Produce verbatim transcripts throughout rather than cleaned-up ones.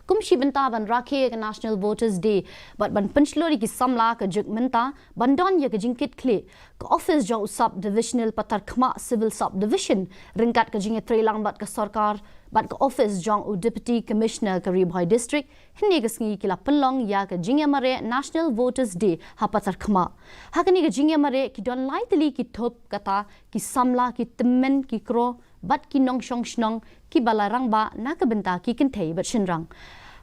Kum shi bynta ban rakhe ïa ka National Voters Day bad ban pynshlur ïa ki samla ka juk mynta ban don ïa ka jingkitkhlieh, ka ophis jong u Sub Divisional Patharkhmah Civil Sub Division ryngkat ka jingïatreilang bad ka sorkar bad ka ophis jong u Deputy Commissioner ka Ri Bhoi District, hynne ka sngi ki la pynlong ïa ka jingïamareh National Voters Day ha Patharkhmah. Ha kane ka jingïamareh ki don lai tylli ki thup, kata ki samla, ki tymmen, ki kro bad ki nongshong shnong kiba la rangbah na ka bynta ki kynthei bad shynrang,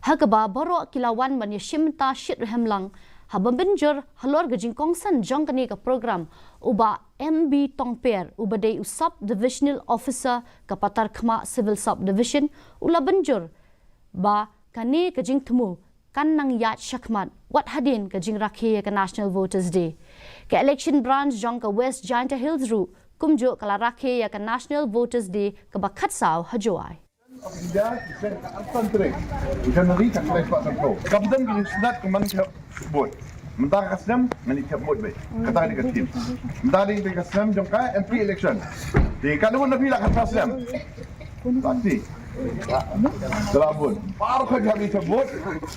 ha kaba baroh ki la wan ban ïashim bynta shitrhem lang. Haba mynjur halor ka jingkongsan jong kane ka program, u Bah M B Tongper, uba dei u Sub Divisional Officer ka Patharkhmah Civil Sub Division, u la mynjur ba kane ka jingthmu kan nang ïaid shakhmat wat hadien ka jingrakhe ïa ka National Voters Day. Ka Election Branch jong ka West Jaintia Hills ruh kumjuh ka la rakhe ïa ka National Voters Day kaba khatsaw ha Jowai. Of India, ki seng ka arphew tarik, January, ka khlei spah sanphew. Ka bynta ka jingstad ka man ka vote. Mynta ka snem ngan ïa thep vote beit. Kata ka dei ka theme. Mynta ka dei ka snem jong ka M P election. Te ka dei na phi la ka snem. Pasti. Dalam vote. Baroh ka jam ïa thep vote.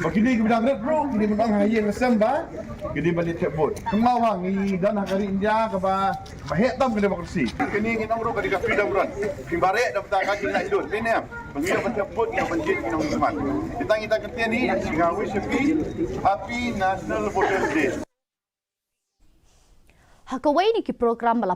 Ba kine ki bynta rit ruh, kine bynta ha ïing ka snem ba. Kine ban ïa thep vote. Kynmaw ba ngi don ha ka ri India kaba ba heh tam ka democracy. Kane ngi ong ruh ka dei ka freedom run. Phi ba reh da bynta ka jinglaitluid. Phi ne em? Ba ngi ïoh ban thep vote, ngi ïoh ban jied ki nongmihkhmat. Kita ngi ta kyntien hi, nga wish you happy National Voters Day. Ha kawei na ki program ba la